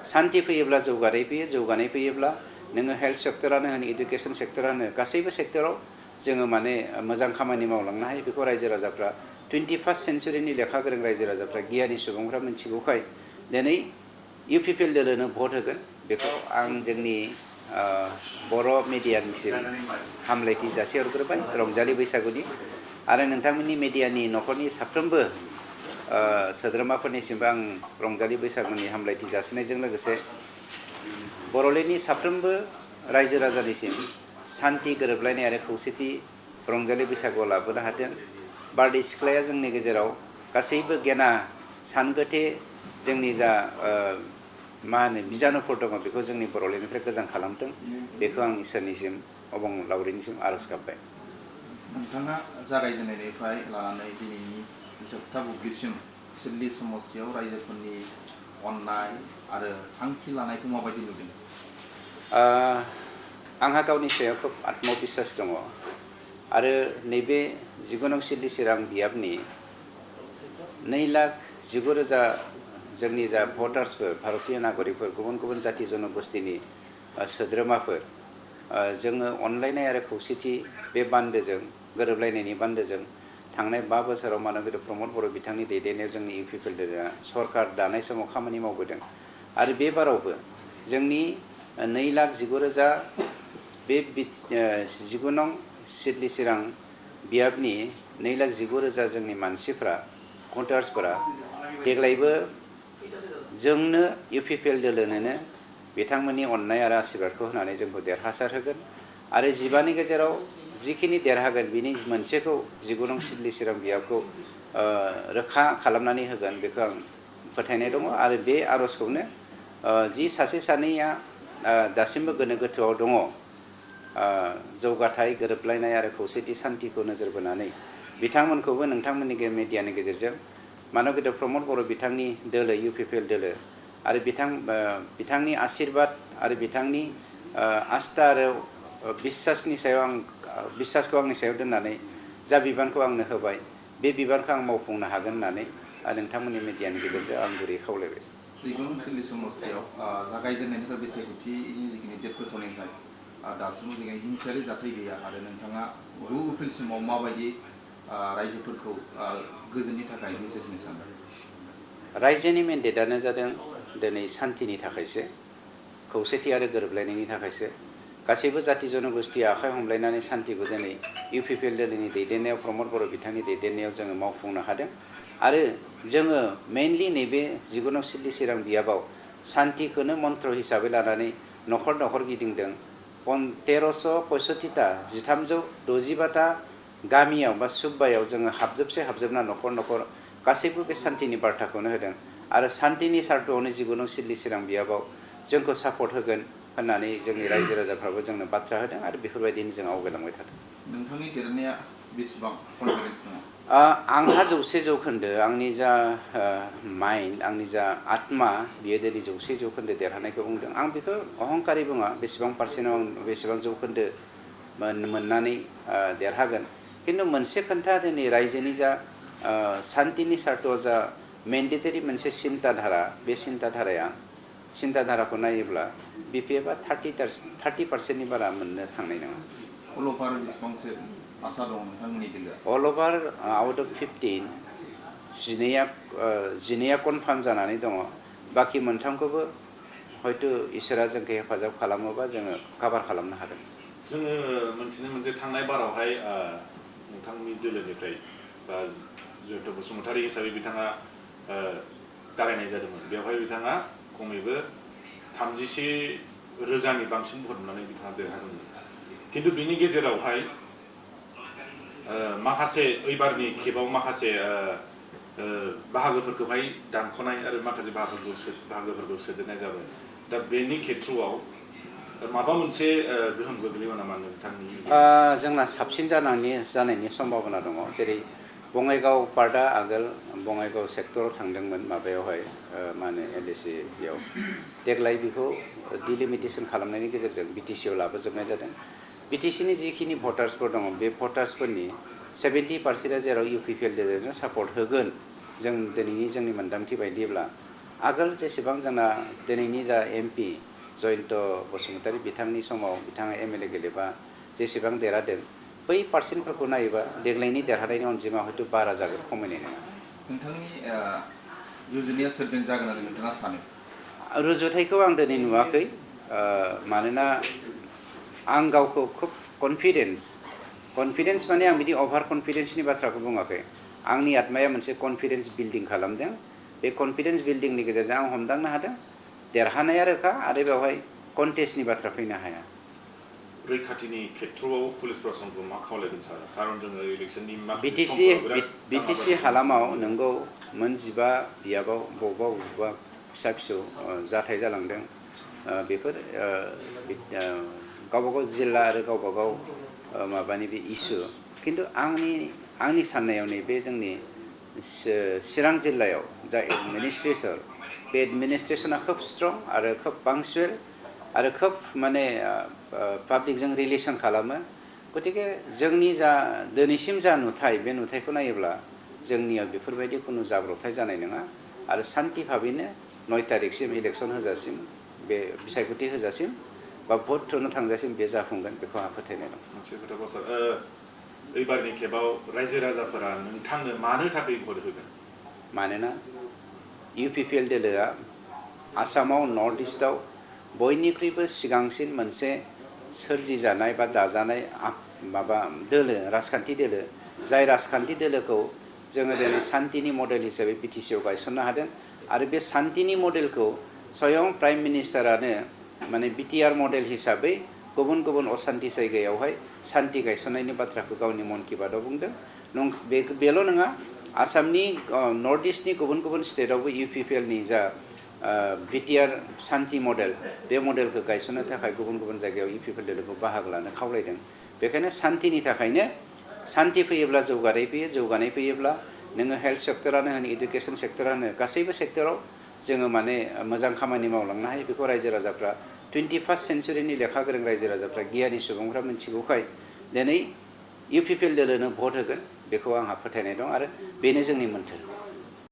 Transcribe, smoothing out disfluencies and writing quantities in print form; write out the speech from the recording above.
सान्ति फैयोब्ला जौगानाय फैयोब्ला नोङो हेल्थ सेक्टरानो होन एडुकेशन सेक्टरानो गासैबो सेक्टराव जोङो माने मोजां खामानि मावलांनो हायो बेखौ रायजो राजाफ्रा 21st सेन्चुरिनि लेखा गोरों रायजो राजाफ्रा गियानि सुबुंफ्रा मिथिगौखाय दिनै UPPL दोलोनो भट होगोन बेखौ आं जोंनि बर' मिडियानिसिम हामलायथि जासिहरग्रोबाय रंजालि बैसागुनि आरो नोंथांमोननि मिडियानि न'खरनि साफ्रोमबो सोद्रोमाफोरनिसिमबो आं रंजालि बैसागुनि हामलायथि जासिनायजों लोगोसे बर'लेण्डनि साफ्रोमबो रायजो राजानिसिम सान्ति गोरोबलायनाय आरो खौसेथि रंजालि बैसागुआव लाबोनो हाथों बारदै सिख्लाया जोंनि गेजेराव गासैबो गेना सानगोथे जोंनि जा मा होनो बिजानुफोर दङ बेखौ जोंनि बर'लेण्डनिफ्राय गोजान खालामथों बेखौ आं इसोरनिसिम अबंलावरिनिसिम आर'ज गाबबाय। नोंथाङा जागायजेननायनिफ्राय लानानै दिनैनि जोबथा बुब्लिसिम सिडली समष्टियाव रायजोफोरनि अननाय आरो थांखि लानायखौ माबायदि नुदों? आंहा गावनि सायाव खोब आत्मबिश्वास दङ आरो नैबे 19 नं सिडली चिरां बियाबनि 2,19,000 जोंनि जा भटार्सफोर भारतीय नागरिकफोर गुबुन गुबुन जाति जनगोष्ठीनि सोद्रोमाफोर जोङो अनलायनाय आरो खौसेथि बे बान्दोजों गोरोबलायनायनि बान्दोजों थांनाय 5 बोसोराव मानगोर प्रमद बर' बिथांनि दैदेननायाव जोंनि UPPL दोलोआ सरकार दानाय समाव खामानि मावबोदों आरो बे बारावबो जोंनि 2,19,000 बे 19 नं सिडली चिरां बियाबनि 2,19,000 जोंनि मानसिफ्रा भटार्सफोरा देग्लायबो जोंनो UPPL दोलोनो बिथांमोननि अननाय आरो आशीर्बादखौ होनानै जोंखौ देरहासार होगोन आरो 15नि गेजेराव जिखिनि देरहागोन बिनि मोनसेखौ 19 नं सिडली चिरां बियाबखौ रोखा खालामनानै होगोन बेखौ आं फोथायनाय दङ आरो बे आर'जखौनो जि सासे सानैया दासिमबो गोनो गोथोआव दङ जौगाथाय गोरोबलायनाय आरो खौसेथि सान्तिखौ नोजोर बोनानै बिथांमोनखौबो नोंथांमोननि मिडियानि गेजेरजों मानगोर प्रमद बर' बिथांनि दोलो UPPL दोलो आरो बिथांनि आशीर्बाद आरो बिथांनि आस्था आरो बिश्वासखौ आंनि सायाव दोननानै जा बिबानखौ आंनो होबाय बे बिबानखौ आं मावफुंनो हागोन होननानै नोंथांमोननि मिडियानि गेजेरजों आं गुरै खावलायबाय। 19 नं सिडली समष्टियाव जागायजेननायनिफ्राय बिसायख'थिनि जिखिनि डेट फोसावनायनिफ्राय दासिमबो जोङो हिंसायारि जाथाय गैया आरो नोंथाङा 9 एप्रिलसिमाव माबायदि रायजोफोरखौ गोजोननि थाखाय मेसेज होनो सानो? रायजोनि मेन्डेटआनो जादों दिनै सान्तिनि थाखायसो खौसेथि आरो गोरोबलायनायनि थाखायसो गासैबो जाति जनगोष्ठीया आखाइ हमलायनानै सान्तिखौ दिनै UPPL दोलोनि दैदेननायाव प्रमद बर' बिथांनि दैदेननायाव जोङो मावफुंनो हादों आरो जोङो मेइनलि नैबे 19 नं सिडली चिरां बियाबाव सान्तिखौनो मन्त्र हिसाबै लानानै न'खर न'खर गिदिंदों 1365टा 1365टा गामियाव बा सुब्बायाव जोङो हाबजोबना न'खर न'खर गासैबो बे सान्तिनि बार्ताखौनो होदों आरो सान्तिनि सार्थआवनो 19 नं सिडली चिरां बियाबाव जोंखौ सापर्ट होगोन होननानै जोंनि रायजो राजाफ्राबो जोंनो बाथ्रा होदों आरो बेफोरबायदिनो जों आवगायलांबाय थादों। नोंथांनि देरनाया बेसेबां कनफिडेन्स दङ? आंहा 100% आंनि जा माइन्ड आंनि जा आत्मा बियो दिनै 100% देरहानायखौ बुंदों आं बेखौ अहंकारि बुङा बेसेबां पार्सेन्टआव आं बेसेबां जौखोन्दो मोननानै देरहागोन खिन्थु मोनसे खोन्था दिनै रायजोनि जा सान्तिनि सार्थआव जा मेन्डेटरि मोनसे सिन्ताधारा बे सिन्ताधाराखौ नायोब्ला BPFआ 30% बारा मोननो थांनाय नङा। अल अभार बेसेबांसो आसा दं नोंथांमोननि दोलोआ? अल अभार आउट अफ 15 12 कनफार्म जानानै दङ बाखि मोनथामखौबो हयथ' इसोरा जोंखौ हेफाजाब खालामोबा जोङो कभार खालामनो हागोन। जोङो मोनथिनो मोनदों थांनाय बारावहाय नोंथांनि दोलोनिफ्राय बा जिहेतु बसुमतारी हिसाबै बिथाङा दारायनाय जादोंमोन बेवहाय बिथाङा खमैबो 31,000नि बांसिन भट मोननानै बिथाङा देरहादोंमोन खिन्थु बिनि गेजेरावहाय माखासे ओइबारनि खेबाव माखासे बाहागोफोरखौहाय दानख'नाय आरो माखासे बाहागोफोरखौ सोदेरनाय जाबाय दा बेनि खेथ्रआव माबा मोनसे गोहोम गोग्लैयो नामा नोंथांनि? जोंना साबसिन जानायनि सम्भावना दङ जेरै बङाइगाव पार्टआ आगोल बङाइगाव सेक्टराव थांदोंमोन माबायावहाय मा होनो LAC बेयाव देग्लाय बेखौ डिलिमिटेसन खालामनायनि गेजेरजों BTCआव लाबोजोबनाय जादों। BTCनि जिखिनि भटार्सफोर दङ बे भटार्सफोरनि 70%आ जेराव UPPL दोलोनो सापर्ट होगोन जों दिनैनि जोंनि मोन्दांथि बायदिब्ला आगोल जेसेबां जोंना दिनैनि जा MP जयन्त बसुमतारी बिथांनि समाव बिथाङा MLA गेलेबा जेसेबां देरहादों बै पार्सेन्टफोरखौ नायोबा देग्लायनि देरहानायनि अनजिमा हयथ' बारा जागोन खमायनाय नङा। नोंथांनि रुजुनाया सोरजों जागोन होननानै नोंथाङा सानो? रुजुथायखौ आं दिनै नुवाखै मानोना आं गावखौ खुब कनफिडेन्स माने आं बिदि अभार कनफिडेन्सनि बाथ्राखौ बुङाखै। आंनि आत्माया मोनसे कनफिडेन्स बिल्डिं खालामदों। बे कनफिडेन्स बिल्डिंनि गेजेरजों आं हमदांनो हादों देरहानाया रोखा आरो बेवहाय कन्टेस्टनि बाथ्रा फैनो हाया। रैखाथिनि खेथ्रआव पुलिस प्रशासनखौ मा खावलायगोन सार? खारन जोङो इलेक्सननि माखासे समफोराव बिराद BTC हालामाव नोंगौ मोनजिबा बियाबाव बबेबा फिसा फिसौ जाथाय जालांदों। बेफोर गावबागाव जिल्ला आरो गावबागाव माबानि बे इसु। खिन्थु आंनि साननायाव नैबे जोंनि चिरां जिल्लायाव जा एडमिनिस्ट्रेसन बे एडमिनिस्ट्रेसना खोब स्ट्रं आरो खोब पांक्चुएल आरो खोब माने पाब्लिकजों रिलेसन खालामो। गतिके जोंनि जा दिनैसिम जा नुथाय बे नुथायखौ नायोब्ला जोंनियाव बेफोरबायदि खुनु जाब्रबथाय जानाय नङा आरो सान्थि भाबैनो 9 तारिखसिम इलेक्सन होजासिम बे बिसायख'थि होजासिम बा भट थुनो थांजासिम बे जाफुंगोन बेखौ आंहा फोथायनाय दं। मोनसे खोथाखौ सार एबारनि खेबाव रायजो राजाफोरा नोंथांनो मानो थाखाय भट होगोन? मानोना UPPL दोलोआ आसामाव नर्थ इस्टआव बयनिख्रुइबो सिगांसिन मोनसे सोरजिजानाय बा दाजानाय माबा दोलो राजखान्थि दोलो जाय राजखान्थि दोलोखौ जोङो दिनै सान्तिनि मडेल हिसाबै BTC आव गायसननो हादों आरो बे सान्तिनि मडेलखौ स्वयं प्राइम मिनिस्टारानो माने BTR मडेल हिसाबै गुबुन गुबुन असान्ति जायगायावहाय सान्ति गायसननायनि बाथ्राखौ गावनि मन की बातआव बुंदों। बेल' नङा आसामनि नर्थ इस्टनि गुबुन गुबुन स्टेटआवबो UPPLनि जा BTR सान्ति मडेल बे मडेलखौ गायसननो थाखाय गुबुन गुबुन जायगायाव UPPL दोलोखौ बाहागो लानो खावलायदों। बेखायनो सान्तिनि थाखायनो सान्ति फैयोब्ला जौगानाय फैयो, जौगानाय फैयोब्ला नोङो हेल्थ सेक्टरानो होन इडुकेसन सेक्टरानो गासैबो सेक्टराव जोङो माने मोजां खामानि मावलांनो हायो। बेखौ रायजो राजाफ्रा 21st सेन्चुरिनि लेखा गोरों रायजो राजाफ्रा गियानि सुबुंफ्रा मिथिगौखाय दिनै UPPL दोलोनो भट होगोन बेखौ आंहा फोथायनाय दं आरो बेनो जोंनि मोन्थोर।